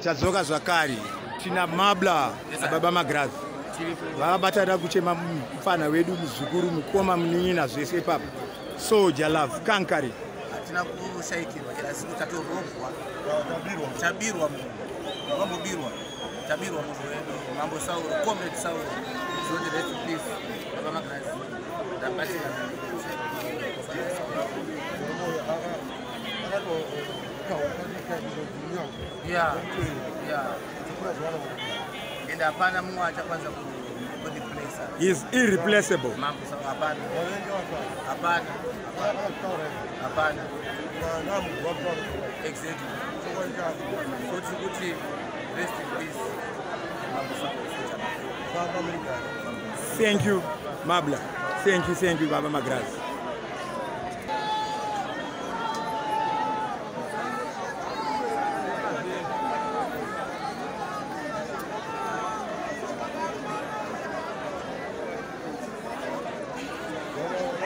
Tadzoka zvakare, tina Mabla naBaba Magirazi vakabatana kuchema mufana wedu, muzukuru, mukoma, munin'ina, zvese ipapa. Soul Jah Love kankari. Hatina kushaikirwa chero, asi tatorobwa, tabirwa munhu, vambobirwa, tabirwa munhu wedu, Mambo Sauro, Comrade Sauro. Zoti rest in peace, Baba Magirazi. Ndabatikana. Yeah, and hapana mumwe achakwanisa kureplace. Is irreplaceable. Mambo Sauro, hapana, hapana, hapana. Exactly. So tiri kuti rest in peace, Mambo Sauro. Thank you, Mabla. Thank you, thank you, Baba Magirazi.